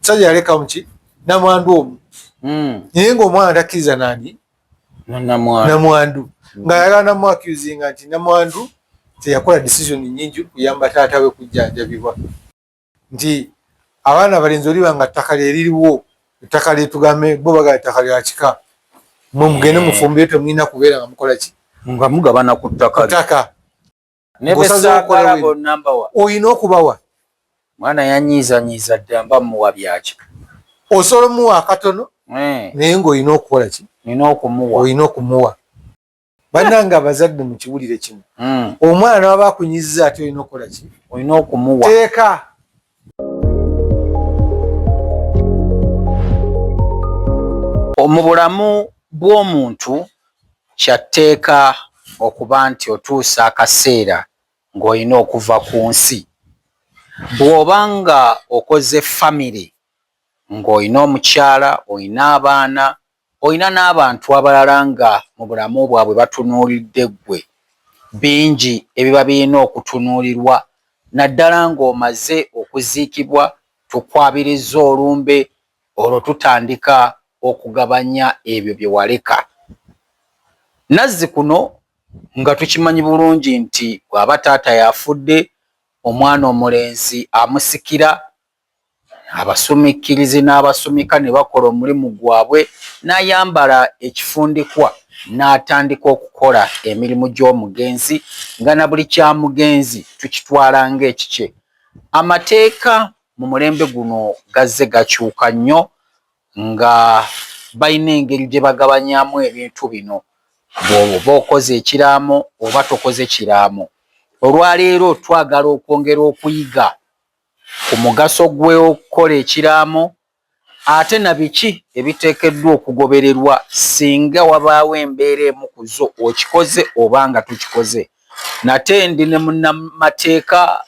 Musajja yaleka muki namwandu omu, naye ngaomwana takkiriza nani namwandu, ng'ayagala namu accusinga nti namwandu teyakola decision nyingi kuyamba taata we kujjanjabibwa, nti abaana abalenzi oliba nga ttaka lyeririwo, ettaka lyetugambe bo bagala ettaka lya kika, mwe mugende mufumbire, temulina kubeera nga mukola ki, nga mugabana ku ttaka. Olina okubawa. Mwana yanyiizanyiiza dda, mba muwa byaki? Osobola omuwa akatono, naye ng'olina okukola ki? Nina okumuwa. Olina okumuwa. Bannange abazadde, mukiwulire kino. Omwana waba akunyiza ate olina okukola ki? Olina okumuwa. Teeka. Mu bulamu bw'omuntu kyatteeka okuba nti otuusa akaseera ng'olina okuva ku nsi. Bw'oba nga okoze famire, ng'olina omukyala, olina abaana, olina n'abantu abalala nga mu bulamu bwabwe batunuulidde ggwe, bingi ebiba birina okutunuulirwa, naddala ng'omaze okuziikibwa, tukwabiriza olumbe, olwo tutandika okugabanya ebyo bye waleka. Nazzi kuno nga tukimanyi bulungi nti bw'aba taata yafudde, omwana omulenzi amusikira, abasumikkirizi n'abasumika ne bakola omulimu gwabwe, n'ayambala ekifundikwa n'atandika okukola emirimu gy'omugenzi, nga na buli kya mugenzi tukitwala ng'ekikye. Amateeka mu mulembe guno gazze gakyuka nnyo, nga balina engeri gye bagabanyamu ebintu bino bw'oba okoze ekiraamo oba tokoze kiraamo. Olwaleero twagala okwongera okuyiga ku mugaso gw'okukola ekiraamo, ate na biki ebiteekeddwa okugobererwa singa wabaawo embeera emu ku zo okikoze oba nga tokikoze. Nate ndi ne munnamateeka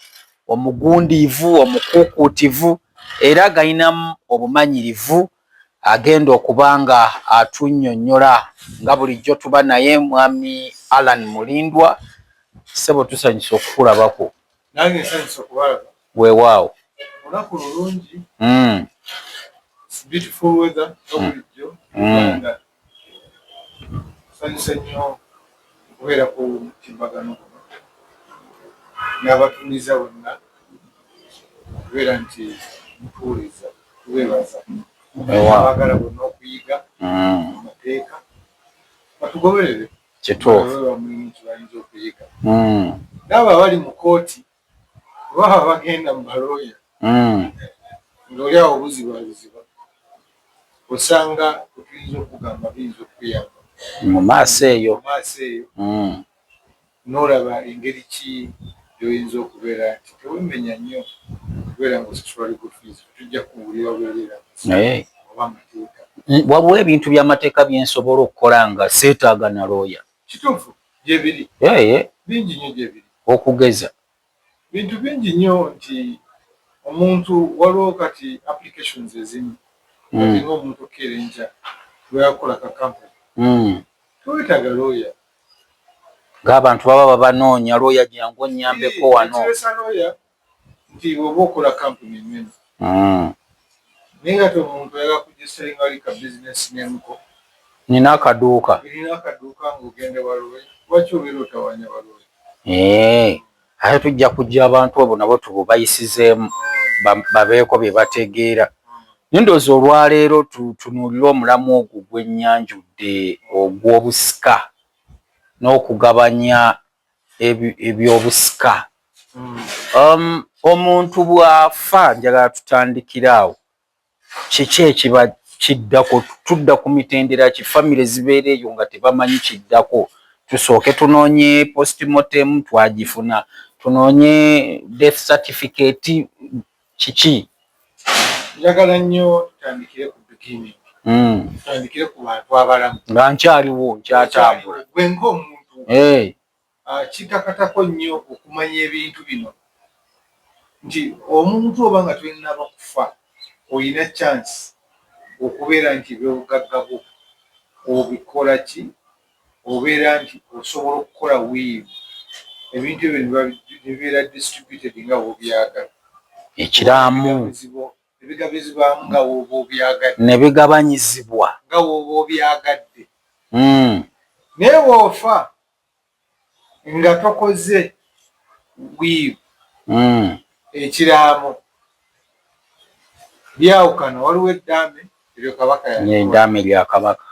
omugundiivu, omukuukuutivu, era galinamu obumanyirivu, agenda okuba nga atunnyonnyola nga bulijjo tuba naye, Mwami Allan Mulindwa. Ssebo, tusanyusa okukulabako. Nange nsanyusa okubalaba. Weewaawo. Olunaku lulungi. Beautiful weather nga bulijjo. Uganda nsanyuse nnyo okubeera ku mutimbagano guno n'abatumiza bonna, okubeera nti mutuwuliza, tubeebaza. Abaagala bonna okuyiga amateeka batugoberere. Mulimu kyebayinza okuyiga. Naabo abali mu kooti oba bagenda mu balooya, ng'oli awo obuzibaziba, osanga otuyinza okugamba biyinza okukuyamba mu maaso eyo. Mu maaso eyo n'olaba engeri ki gy'oyinza okubeera nti tewemenya nnyo okubeera ng'osasula legal fees. Tujja kubuulira bwerera oba amateeka. Waliwo ebintu by'amateeka byensobola okukola nga seetaaga na looya? Kituufu, gyebiri bingi nnyo, gyebiri. Okugeza? Bintu bingi nnyo, nti omuntu waliwo kati applications ezimu, kati ng'omuntu okeera enkya lweyakola ka company, tewetaaga looya. Ng'abantu baba babanoonya, looya jangu onnyambeko wano. Kiresa looya nti oba okola kampuni ennene, naye nga te omuntu oyagala kuregisteringa wali ka business nemuko. Nina akaduuka. Erina akaduuka, ng'ogenda wa looya, lwaki obeera otawanya balooya? Ate tujja kujja abantu abo nabo tububayisizeemu babeeko bye bategeera. Naye ndowooza olwaleero tutunuulire omulamu ogwo gw'ennyanjudde, ogw'obusika n'okugabanya ebyobusika. Omuntu bw'afa, njagala tutandikire awo, kiki ekiba kiddako? Tudda ku mitendera ki? Famire zibeera eyo nga tebamanyi kiddako. Tusooke tunoonye postmortem, twagifuna, tunoonye death certificate, kiki? Njagala nnyo tutandikire ku beginning. Tutandikire ku bantu abalamu. Nga nkyaliwo, nkyatambula. Gwe ng'omuntu, kikakatako nnyo okumanya ebintu bino, nti omuntu oba nga tolinaba kufa, olina chance okubeera nti ebyobugagga bwo obikola ki, obeera nti osobola okukola will, ebintu ebyo ne bibeera distributed nga bw'obyagala. Ekiraamu. Ebigabizibwamu nga woba obyagadde. Ne bigabanyizibwa. Nga woba obyagadde. Naye bw'ofa nga tokoze will, ekiraamo byawukana. Waliwo eddaame eryo Kabaka. Eddaame lya Kabaka.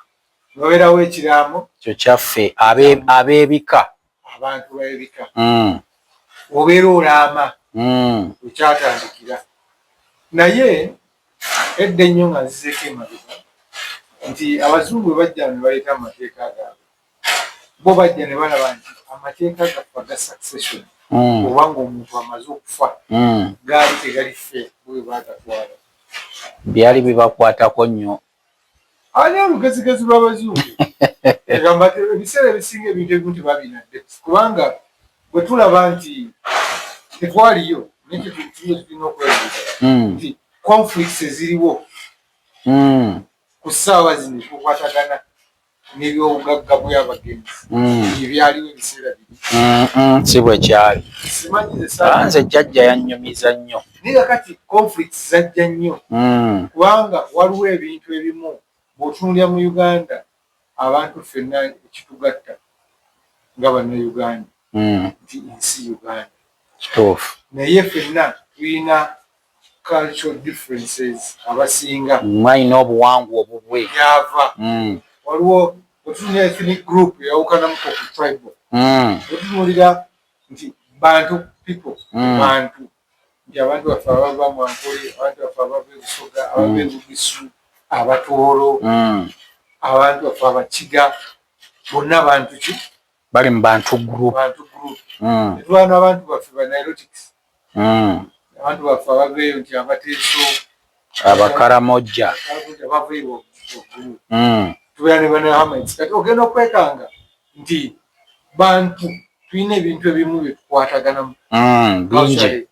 Wabeerawo ekiraamo. Kyo kyaffe ab'ebika. Abantu b'ebika. Obeera olaama wekyatandikira. Naye edda ennyo, nga nzizeeko emabega, nti Abazungu bwe bajja ne baleeta amateeka gaabwe, bo bajja ne balaba nti amateeka gaffe aga succession, oba nga omuntu amaze okufa, gaali tegali ffe bwe bagatwala. Byali bibakwatako nnyo. Ani olugezigezi lw'Abazungu egamba ebiseera ebisinga ebintu ebimu tebabinadde, kubanga bwe tulaba nti tetwaliyo, naye tulina okwebuuza nti conflicts eziriwo ku ssaawa zino ekukwatagana n'ebyobugagga bw'abagenzi ebyaliwo ebiseera biri? Si bwe kyali. Simanyi. Nze jjajja yannyumiza nnyo. Naye kakati conflicts zajja nnyo, kubanga waliwo ebintu ebimu bw'otunuulira mu Uganda, abantu ffenna ekitugatta nga Bannayuganda nti nsi Uganda. Kituufu. Naye ffenna tulina cultural differences abasinga. Mwalina obuwangwa obubwe. Byava waliwo otunuulira ethnic group eyawukanamuko ku tribal. Otunuulira nti Bantu people, bantu nti abantu baffe abava mu Ankole, abantu baffe abava e Busoga, abava e Bugisu, Abatooro, abantu baffe Abakiga, bonna bantu ki? Bali mu Bantu group. Bantu group. Netulaba n'abantu baffe ba Nilotics, abantu baffe abava eyo nti Abateeso, Abakaramojja, abava eyo waggulu. Tubeera ne Banahamites. Kati ogenda okwekanga nti bantu tulina ebintu ebimu byetukwataganamu. Bingi.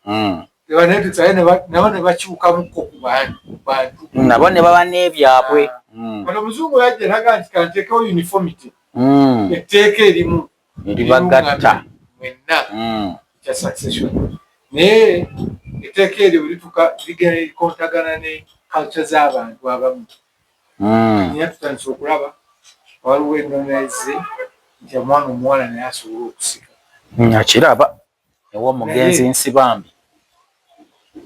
Naye nabo ne bakyukamukko ku bantu. Nabo ne baba n'ebyabwe. Kati Omuzungu yajja naga nti kanteekewo uniformity, etteeka erimu eribagatta mwenna kya succession. Naye etteeka eryo bwe lituuka ligenda likontagana ne culture z'abantu abamu. Nina tutandise okulaba waliwo ennono ezze nti omwana omuwala naye asobola okusika. Nakiraba ewomugenzi Nsibambi.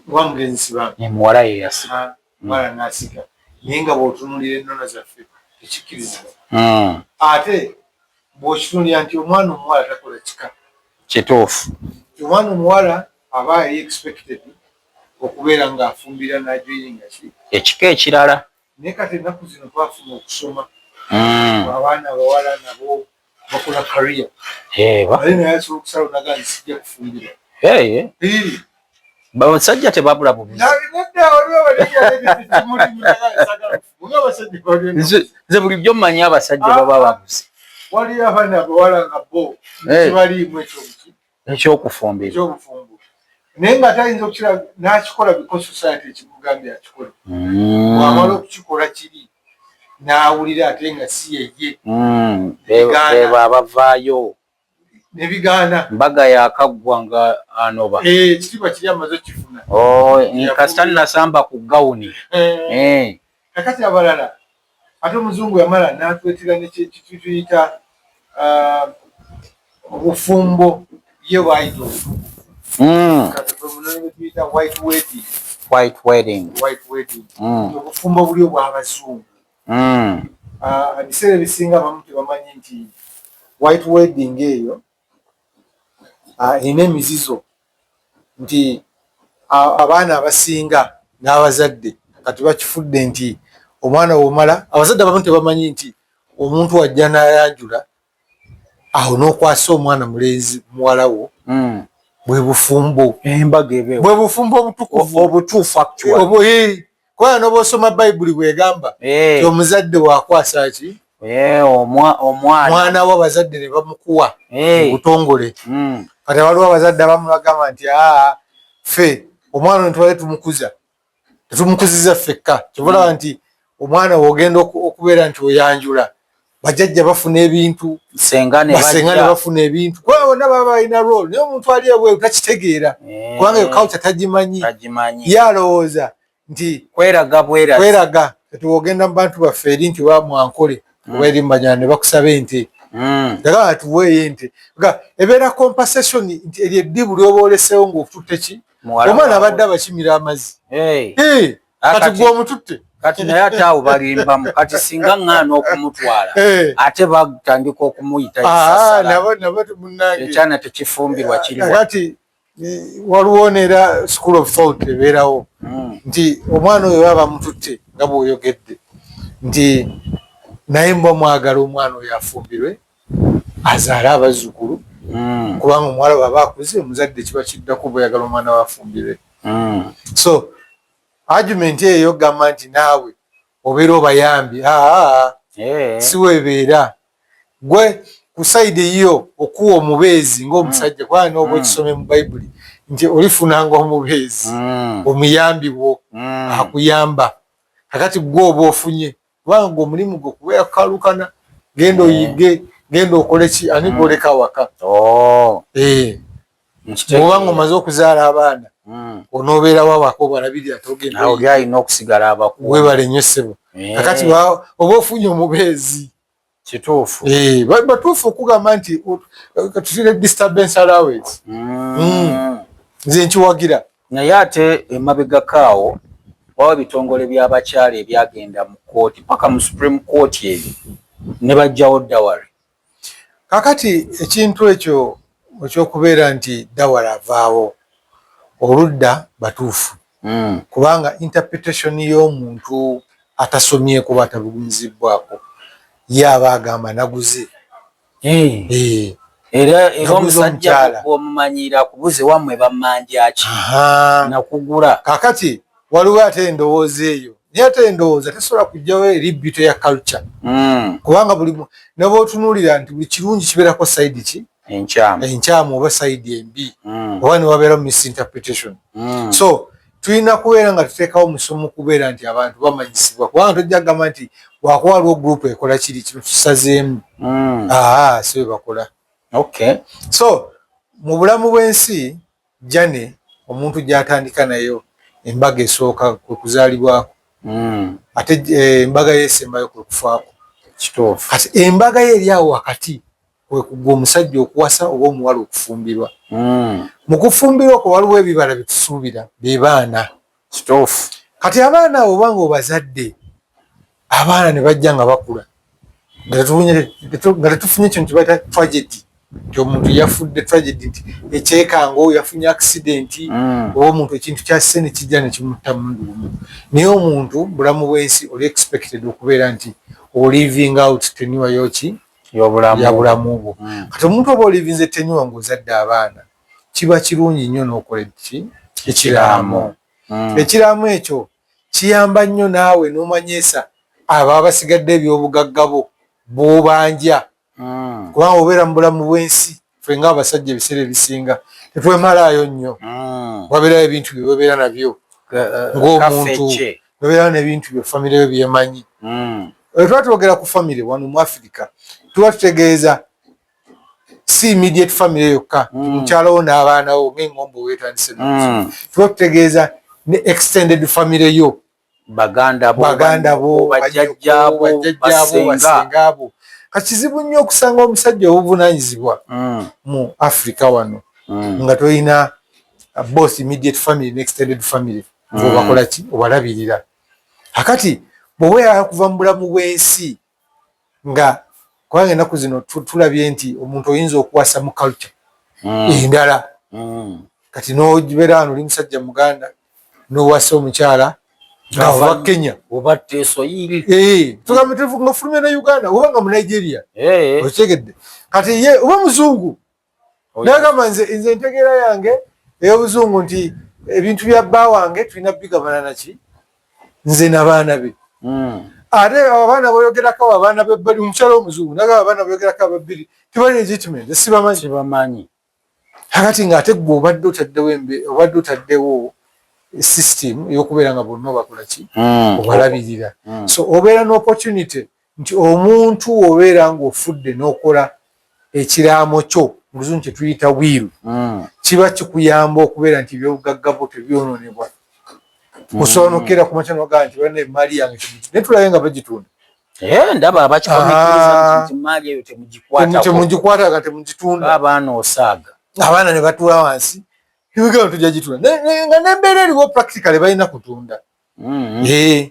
Wamugenzi Nsibambi. Muwala ye yasika. Muwala nasika, naye nga bw'otunuulira ennono zaffe tekikkirizibwa. Ate bw'okitunulira nti omwana omuwala takola kika. Kituufu. Omwana omuwala aba yali expected okubeera ng'afumbira n'ajoininga ki? Ekika ekirala. Naye kati ennaku zino twafuna okusoma, abaana abawala nabo bakola career, ate naye asobola okusala onaga nti sijja kufumbira. Basajja tebabula bubuzi. Nedda, waliwo Nze bulijjo mmanyi abasajja baba babuzi. Waliyo abaana abawala nga bo kibaliimu ekyobuki? Ekyokufumbira. Ekyobufumbo, naye nga tayinza okukira n'akikola because society ekimugambye akikole. Bw'amala okukikola kiri n'awulira ate nga si yeye. Beba abavaayo. Nebigaana. Mbaga yakaggwa nga anoba. Ekitiibwa kiri amaze okifuna. Kasita nasamba ku gawuni. Kakati abalala ate Omuzungu yamala n'atwetera nekituyita obufumbo ye bwayita obutukuvu, tuyita white wedding. White wedding. White wedding, obufumbo buli obw'Abazungu. Ebiseera ebisinga abamu tebamanyi nti white wedding eyo erina emizizo, nti abaana abasinga n'abazadde kati bakifudde nti omwana womala, abazadde abamu tebamanyi nti omuntu ajja n'ayanjula awo n'okwasa omwana mulenzi muwala wo, bwe bufumbo. Embaga ebe bwe bufumbo obutukuvu. Obutuufu actually. Kubanga noba osoma Bayibuli bwegamba ti omuzadde wakwasa ki? Omwana. Mwana we, abazadde ne bamukuwa obutongole. Kati waliwo abazadde abamu bagamba nti aa, ffe omwana ono tubadde tumukuza, tetumukuziza ffekka. Kyova olaba nti omwana wogenda okubeera nti oyanjula, bajjajja bafuna ebintu, senga ne basenga ne bajja. Bafuna ebintu, kubanga bonna baba balina role. Naye omuntu ali ebweru takitegeera, kubanga eyo culture tagimanyi. Tagimanyi. Ye alowooza Nti kweraga bwerazi. Kweraga kati wogenda mu bantu baffe eri nti wa mwankole oba eri mubanyala ne bakusaba ente, yagamba tuweeyo ente, ebeera compensation nti eryo eddibu lyoba oleseewo ng'otutte ki omwana abadde abakimira amazzi, kati gwe omututte. Kati naye ate awo balimbamu. Kati singa ŋŋaana okumutwala, ate batandika okumuyita ekyana tekifumbirwa kiriwa. Kati waliwo neera school of thought ebeerawo nti omwana oyo baba bamututte nga bw'oyogedde nti naye muba mwagala omwana oyo afumbirwe azaale abazzukulu, kubanga omuwala bw'aba akuze omuzadde kiba kiddako bweyagala omwana we afumbirwe. So argument eyo ogamba nti naawe obeera obayambye, aa, si weebeera gwe ku side yo okuwa omubeezi ng'omusajja, kubanga n'oba okisome mu Bayibuli nti olifunanga omubeezi, omuyambi wo akuyamba. Kakati gwe oba ofunye, kubanga gwe omulimu gwe kubeera kukalukana, genda oyige, genda okole ki, ani gwoleka awaka? Oh. Bw'oba nga omaze okuzaala abaana, onoobeerawo awaka obalabirira, togenda. Awo byalina okusigala abakuuma. Weebale nnyo ssebo. Kakati oba ofunye omubeezi. Kituufu. Batuufu okugamba nti tutire disturbance allowance. Nze nkiwagira. Naye ate emabegako awo wawa ebitongole by'abakyala ebyagenda mu kooti paka mu Supreme Court eyo ne bajjawo dowry. Kakati ekintu ekyo ekyokubeera nti dowry avaawo, oludda batuufu, kubanga interpretation y'omuntu atasomyeko oba atabugumizibwako ye aba agamba naguze. Era era omusajja bw'omumanyira akubuze wammwe bammanja ki, nakugula. Kakati waliwo ate endowooza eyo, naye ate endowooza tesobola kujjawo eri beauty ya culture, kubanga buli ne bw'otunuulira nti buli kirungi kibeerako side ki enkyamu. Enkyamu oba side embi, oba ne wabeerawo misinterpretation. So tulina kubeera nga tuteekawo omusomo kubeera nti abantu bamanyisibwa, kubanga tojja kugamba nti wakuba waliwo group ekola kiri kino tusazeemu. Aa, si bwe bakola. So mu bulamu bw'ensi jane omuntu gy'atandika nayo embaga esooka kwe kuzaalibwako, ate embaga yeesembayo kwe kufaako. Kati embaga ye eri awo wakati kwe kugwa omusajja okuwasa oba omuwala okufumbirwa. Mu kufumbirwa okwo waliwo ebibala bye tusuubira, be baana. Kati abaana abo obanga obazadde, abaana ne bajja nga bakula nga tetufunye kintu kibaita tragedy nti omuntu yafudde, tragedy nti ekyekango yafunye accident, oba omuntu ekintu kyasse ne kijja ne kimutta mulundi gumu. Naye omuntu bulamu bw'ensi oli expected okubeera nti oliving out tenure yoki y'obulamu ya bulamu bwo. Kati omuntu oba olivinze tenure ng'ozadde abaana, kiba kirungi nnyo n'okola ki ekiraamo. Ekiraamo ekyo kiyamba nnyo naawe n'omanyisa abo abasigadde ebyobugagga bo bw'obanja, kubanga obeera mu bulamu bw'ensi ffe ng'abasajja ebiseera ebisinga tetwemalaayo nnyo. Wabeerayo ebintu bye babeera nabyo ng'omuntu, kaffe. Babeerayo n'ebintu bye famire yo byemanyi. Tuba twogera ku famire wano mu Africa, tuba tutegeeza si immediate family yokka, mukyala wo n'abaana wo ng'engombe weetandise, tuba tutegeeza ne extended family yo. Baganda bo, baganda bo, bajjajjaabo, bajjajjaabo, basenga. Basenga bo. Kakizibu nnyo okusanga omusajja obuvunaanyizibwa mu Africa wano nga tolina both immediate family ne extended family ng'obakola ki, obalabirira. Akati bw'oba oyagala kuva mu bulamu bw'ensi nga, kubanga ennaku zino tulabye nti omuntu oyinza okuwasa mu culture endala, kati n'obeera wano oli musajja muganda n'owasa omukyala nga ova Kenya oba Tesoyiri. Tugambe nga ofulumya ne Uganda oba nga mu Nigeria, okitegedde? Kati ye oba muzungu nagamba nze entegeera yange ey'obuzungu nti ebintu bya bba wange tulina bigabana naki nze n'abaana be. Ate abaana boyogerako, abaana be bali omukyala omuzungu nagamba abaana boyogerako ababiri tebali legitimate, sibamanyi. Sibamanyi. Kakati ng'ate gwe obadde otaddewo obadde otaddewo system ey'okubeera nga bonna obakola ki, obalabirira. So obeera n'opportunity nti omuntu obeera ng'ofudde n'okola ekiraamo kyo, mu luzungu kye tuyita will, kiba kikuyamba okubeera nti ebyobugagga bwo tebyonoonebwa. Osobola nokukeera ku makya nogaa nti bana emaali yange, naye tulabe nga bagitunda. Eh, ndaba abakikomekiriza nti maali eyo temugikwatako. Temugikwataga, temugitunda. Abaana osaaga. Abaana ne batuula wansi, tugamba tujja gitunda, nga nembeera eriwo practically balina kutunda. Eh,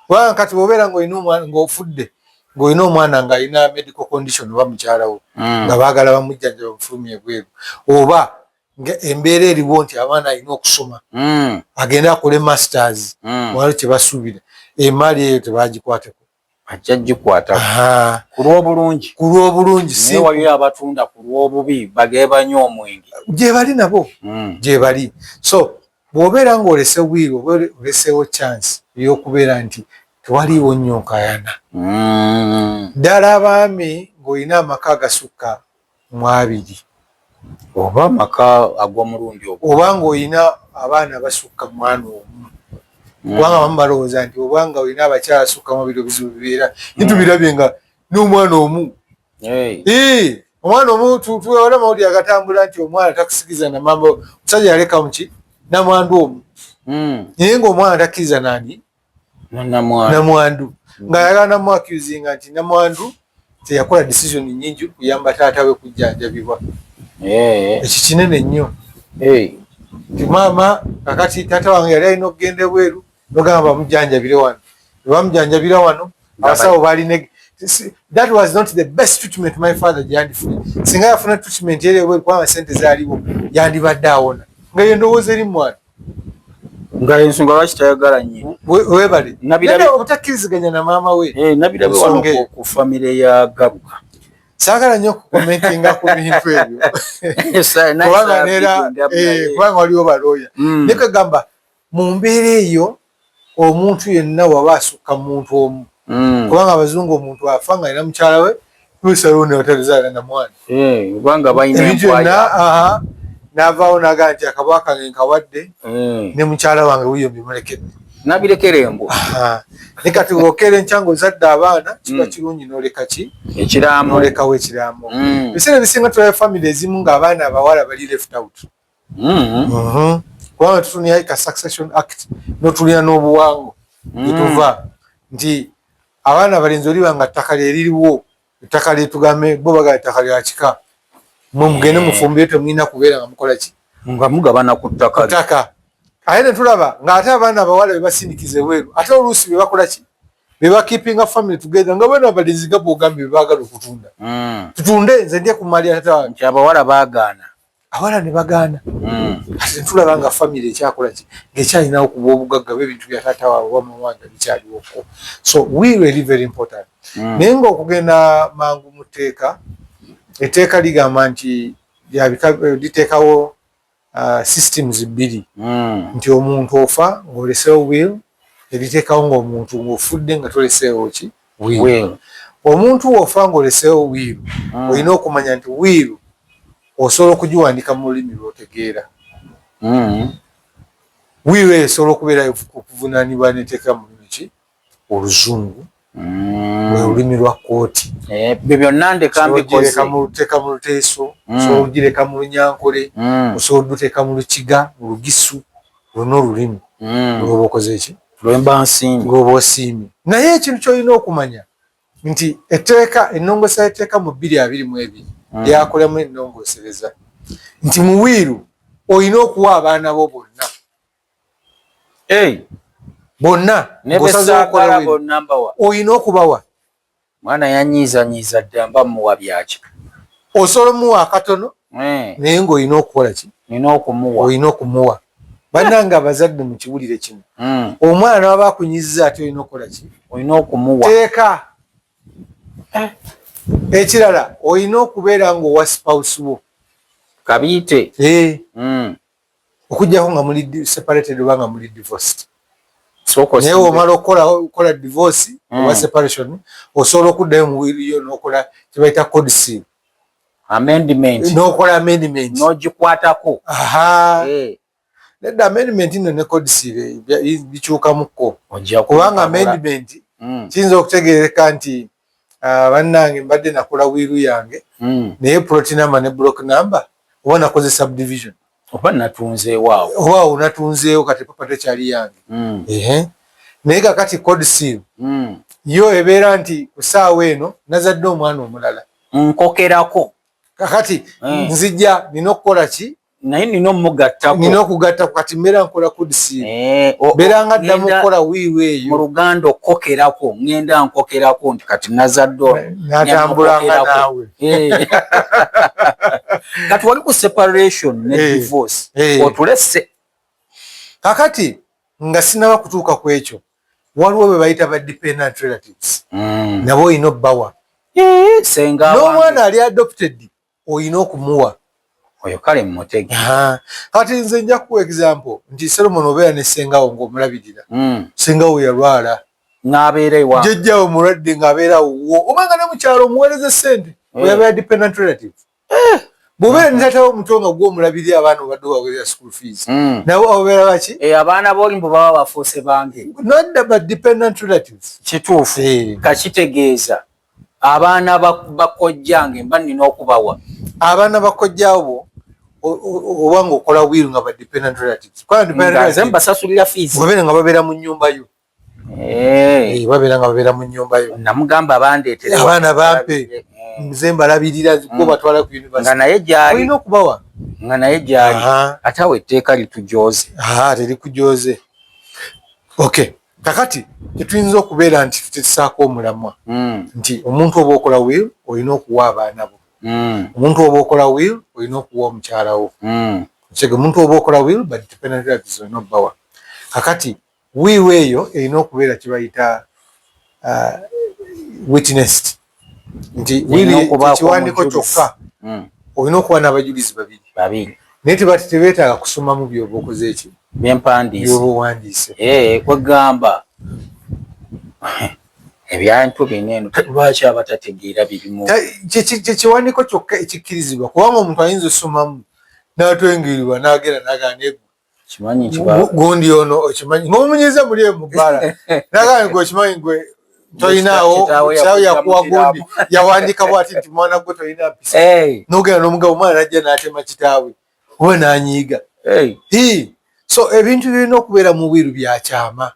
kubanga kati bwobeera ngaolina omwana, ng'ofudde ng'olina omwana ng'alina medical condition oba mukyalawo nga baagala bamujjanjaba bafulumya ebweru, oba nga embeera eriwo nti abaana alina okusoma, agende akole masters, waliwo kyebasuubira, emaali eyo tebagikwateko. Ajja gikwata ku lw'obulungi. Ku lw'obulungi. Naye waliyo abatunda ku lw'obubi, bagee banywa omwenge. Gye bali nabo. Gye bali. So bw'obeera ng'olese will, oba oleseewo chance ey'okubeera nti tewaliiwo nnyo nkayana. Ddala abaami, ng'olina amaka agasukka mu 20, oba amaka ag'omulundi ogwo, oba ng'olina abaana abasukka mwana omu, kubanga abamu balowooza nti obanga olina abakyala asukka mu 2, obuzibu bibeera nitubirabye nga n'omwana omu. Hey. Omwana omu, tuwala amawulire agatambula nti omwana takusikiza na mama. Omusajja yaleka muki, namwandu omu, naye ngaomwana takkiriza nani? Namwandu. Namwandu, ng'ayagala namu accusinga nti namwandu teyakola decision nyingi kuyamba taata we kujjanjabibwa. Ekyo kinene nnyo. Nti maama, kakati taata wange yali alina okugenda ebweru, nogamba bamujjanjabire wano, bamujjanjabira wano, abasawo balina, that was not the best treatment my father gyandifunye. Singa yafuna treatment eri ebweru, kubanga sente zaaliwo, yandibadde awona. Nga yendowooza eri mwana. Nga ensonga lwaki tayagala nnyo. Webale obutakkiriziganya na maama we. Eh, nabirabe wano ku famire ya Garuka. Saagala nnyo okucommentinga ku bintu ebyo, kubanga neera kubanga waliwo balooya. Naye kwegamba mu mbeera eyo, omuntu yenna waba asukka muntu omu, kubanga abazungu omuntu afa nga alina mukyala we, tusalawo newatazaala na mwana. Eh, kubanga balina ebintu byonna, n'avaawo n'agamba nti akabwa kange nkawadde ne mukyala wange wuyo mbimulekedde. Nabirekera embwa. Ne kati wokeera enkya ng'ozadde abaana, kiba kirungi n'oleka ki? Ekiraamo. N'olekawo ekiraamo. Ebiseera ebisinga tulaba famire ezimu ng'abaana abawala bali left out, kubanga tutunira ka Succession Act, n'otulina n'obuwango gyetuva nti abaana abalenzi oliba nga ttaka lyeririwo, ettaka lyetugambe bo bagala ettaka lya kika, mwe mugende mufumbire, temulina kubeera nga mukola ki? Nga mugabana ku ttaka. Ttaka. Ate ne tulaba ng'ate abaana abawala be basindikiza ebweru, ate oluusi be bakola ki? Be bakeepinga family together, nga baana abalenzi nga bwogambye be baagala okutunda. Tutunde, nze ndye ku mali ya tata wange. Nti abawala baagaana. Abawala ne bagaana. Ate netulaba nga family ekyakola ki? Ng'ekyalinawo kuba obugagga bw'ebintu bya taata waabwe oba mama wange bikyaliwoko. So will eri very important. Naye ng'okugenda mangu mu tteeka, etteeka ligamba nti liteekawo systems bbiri, nti omuntu ofa ng'oleseewo will, eriteekawo ng'omuntu ng'ofudde nga toleseewo ki? Will. Omuntu wofa ng'oleseewo will, olina okumanya nti will osobola okugiwandika mu lulimi lw'otegeera. Will eyo esobola okubeera okuvunaanibwa n'eteeka mu lulimi ki? Oluzungu, lwe lulimi lwa kkooti. Eh, byo byonna ndeka mbikoze. Teeka mu Luteeso, osobola okugireka mu Lunyankole, osobola oduteeka mu Lukiga, mu Lugisu, lwonna olulimi lwoba okoze ki? Lwemba nsiimye. Lwoba osiimye. Naye ekintu ky'olina okumanya nti etteeka, ennongoosa y'etteeka mu 2022 lyakolamu ennongoosereza nti mu will olina okuwa abaana bo bonna. Hey. Bonna. Ne ng'osazeewo okukola besaagala will, bonna mbawa. Olina okubawa. Mwana yanyiizanyiiza dda, mba muwa byaki? Osobola omuwa akatono, naye ng'olina okukola ki? Nina okumuwa. Olina okumuwa. Bannange abazadde, mukiwulire kino. Omwana waba akunyiza ate olina okukola ki? Olina okumuwa. Teeka. Ekirala, olina okubeera ng'owa spouse wo. Kabiite. Eh, okuggyako nga muli separated oba nga muli divorced. Sooka naye osimbe. Omala okukola divorce oba separation, osobola okuddayo mu will yo n'okola kyebayita codicil. Amendment. N'okola amendment. N'ogikwatako. Aha. Eh. Nedda, amendment nno ne codicil bikyukamukko. Ojja kubanga kutabula. Amendment kiyinza okutegeereka nti, ah, bannange, mbadde nakola will yange, naye plot number ne block number oba nakoze subdivision. Oba natunzeewo awo. Oba awo natunzeewo, kati property ekyali yange. Ehe, naye kakati codicil yo ebeera nti ku ssaawa eno nazadde omwana omulala. Nkokerako. Kakati nzija nina okukola ki? Naye nina omugattako. Nina okugattako. Kati mbeera nkola codicil, mbeera nga ddamu okukola will eyo. Mu Luganda okukokerako, ngenda nkokerako nti kati nazadde ono. Natambulanga naawe. Kati wali ku separation ne divorce, otulesse. Kakati nga sinaba kutuuka ku ekyo, waliwo bwe bayita ba dependent relatives. Nabo olina obbawa. Senga. N'omwana ali adopted olina okumuwa. Oyo kale mutege. Kati nze nja kuwa example nti Solomon obeera ne sengawo ng'omulabirira. Sengawo yalwala. N'abeera ewa. Jjajjawo mulwadde ng'abeera wuwo, oba nga ne mukyalo omuweereza ssente, oyabeera dependent relative. Bw'obeera ne taatawo omuto nga gwe omulabirira abaana, obadde obaweerera school fees, nabo obeera baki? Abaana b'oli mbu baba bafuuse bange. Nodda ba dependent relatives. Kituufu. Kakitegeeza abaana bakojjange mba nina okubawa. Abaana bakojjaawo oba ng'okola will nga ba dependent relatives. Nze mbasasulira fees. Babeera nga babeera mu nnyumba yo. Babeera nga babeera mu nnyumba yo. Namugamba bandeetere. Abaana bampe, nze mbalabirira, go batwala ku university. Nga naye gyali. Olina okubawa. Nga naye gyali. Ate awo etteeka litujoze. Terikujoze. Okay, kakati tetuyinza okubeera nti tutesaako omulamwa nti omuntu oba okola will olina okuwa abaana bo, omuntu oba okola will olina okuwa omukyala wo, kyege omuntu oba okola will but dependent relatives olina obbawa. Kakati will eyo erina okubeera kyebayita witnessed, nti will ekiwandiiko kyokka, olina okuba n'abajulizi babiri. Babiri. Naye tebati tebeetaaga kusomamu byoba okoze eki. Byempandiise. Byoba owandiise. Kwegamba ebyantu bino eno lwaki abatategeera birimu? Kyekiwandiiko kyokka ekikkirizibwa, kubanga omuntu ayinza osomamu n'atwengirirwa n'agenda n'agamba kimanyi nti gundi ono okimanyi ng'omunyiza muli eyo mu bbaala, n'agamba gwe okimanyi gwe tolinaawo, kitaawe yakuwa gundi yawandiika bwati nti mwana gwe tolina mpisa, n'ogenda n'omugabo, omwana najja n'atema kitaawe oba n'anyiiga. So ebintu birina okubeera mu will byakyama,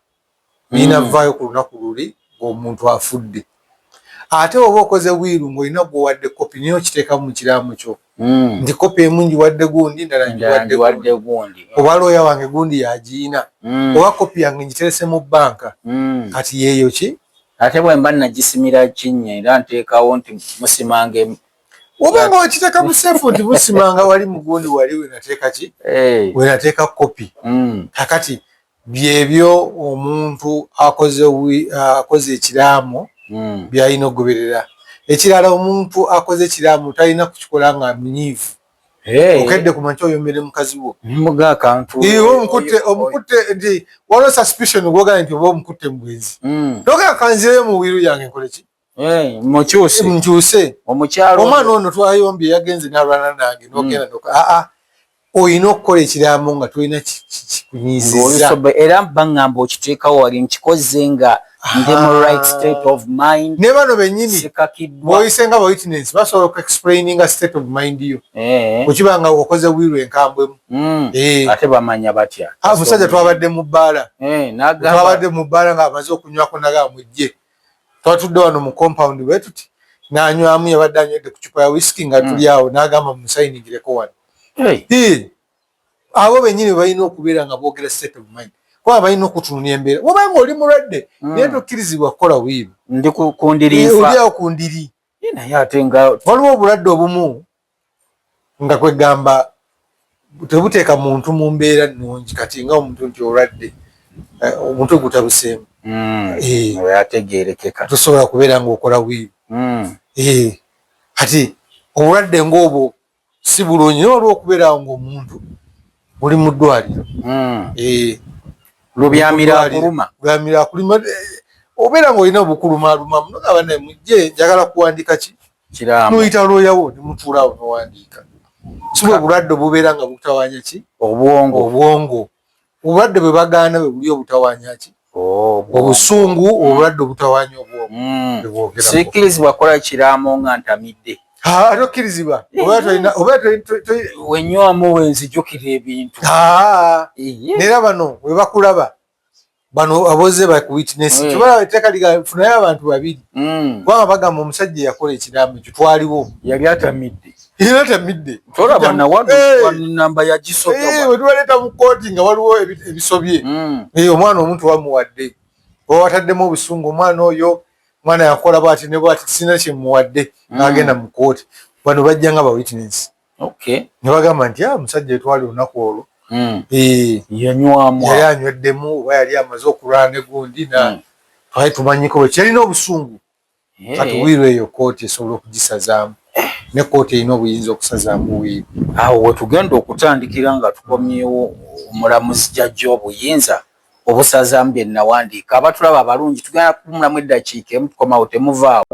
birina vaayo ku lunaku luli ng'omuntu afudde. Ate oba okoze will ng'olina gwewadde kopi, naye okiteekamu mu kiraamo kyo nti kopi emu ngiwadde gundi, ndala ngiwadde gundi, oba looya wange gundi yagiina, oba kopi yange ngiterese mu banka. Kati yeeyo ki? Ate bwe mba nagisimira kinnya, era nteekawo nti musimanga. Oba nga okiteeka mu safe nti musimanga wali mugundi wali wenateeka ki, wenateeka kopi. Kakati byebyo omuntu akoze ekiraamo byalina okugoberera. Ekirala, omuntu akoze ekiraamo talina kukikola nga munyiivu. Okedde ku makya oyombere mukazi wo. Muga akantu. Omukutte nti waliwo suspicion gwogamba nti oba omukutte mu bwenzi, nogamba kanzireyo mu will yange nkole ki? Mukyuse. Nkyuse. Omukyalo. Omwana ono twayombye yagenze n'alwana nange, nogenda aa olina okukola ekiraamo nga tolina kikunyiizizza. Era baŋŋamba okiteekawo wali nkikoze nga ndi mu right state of mind. Ne bano bennyini sikakiddwa. Bw'oyise nga ba witness basobola okuexplaininga state of mind yo, okiba nga okoze will enkambwemu. Ate bamanya batya? Musajja twabadde mu bbaala, twabadde mu bbaala ng'amaze okunywako, nagamba mujje, twatudde wano mu compound bwe tuti, n'anywamu, yabadde anywedde ku cupa ya whisky nga tuli awo, n'agamba musayiningireko wano. Abo bennyini balina okubeera nga boogera state of mind, kuba balina okutunula embeera. Wabanga oli mulwadde, naye tokkirizibwa kukola will. Ndi ku ndiri nfa. Oli awo ku ndiri. Naye ate nga waliwo obulwadde obumu nga kwegamba tebuteeka muntu mu mbeera nnungi. Kati nga omuntu nti olwadde, omutwe gutabuseemu, Ategeerekeka. Tosobola kubeera ng'okola will. Kati obulwadde ng'obwo si bulungi, naye waliwo okubeerawo ng'omuntu oli mu ddwaliro. Lubyamira akuluma. Lubyamira akuluma, obeera ng'olina obukulumalumamu, nogamba naye mujje njagala kuwandika ki, noyita looyawo nemutuulaawo nowandiika. Si bwe bulwadde obubeera nga butawanya ki? Obwongo. Obwongo. Obulwadde bwe bagaana bwe buli obutawanya ki? Obusungu, obulwadde obutawanya obwongo. Sikkirizibwa kukola kiraamo nga ntamidde. Ate okkirizibwa oba wenywamu wenzijukira ebintu. Nera bano webakulaba bano aboze ba ku witness kibala etteeka ligafunayo abantu babiri, kubanga bagamba omusajja yakola ekiraamo ekyo twaliwo. Yali atamidde. Yali atamidde. Tolaba nawanamba yagisobya. Wetubaleeta mu kooti nga waliwo ebisobye, omwana omuntu wamuwadde oba wataddemu obusungu, omwana oyo mwana yakola bwati ne bwati, sina kyemuwadde, n'agenda mu kooti, bano bajja nga ba witness ne bagamba nti musajja etwali olunaku olwo yanywamu, yali anyweddemu oba yali amaze okulwana ne gundi na twali tumanyiko bwe kyalina obusungu. Kati will eyo kooti esobola okugisazaamu, ne kooti erina obuyinza okusazaamu will. Awo wetugenda okutandikira nga tukomyewo omulamuzi jajja obuyinza obusazaamu bye nawandiika. Abatulaba abalungi, tugenda kuwumulamu eddakiika emu, tukomawo, temuvaawo.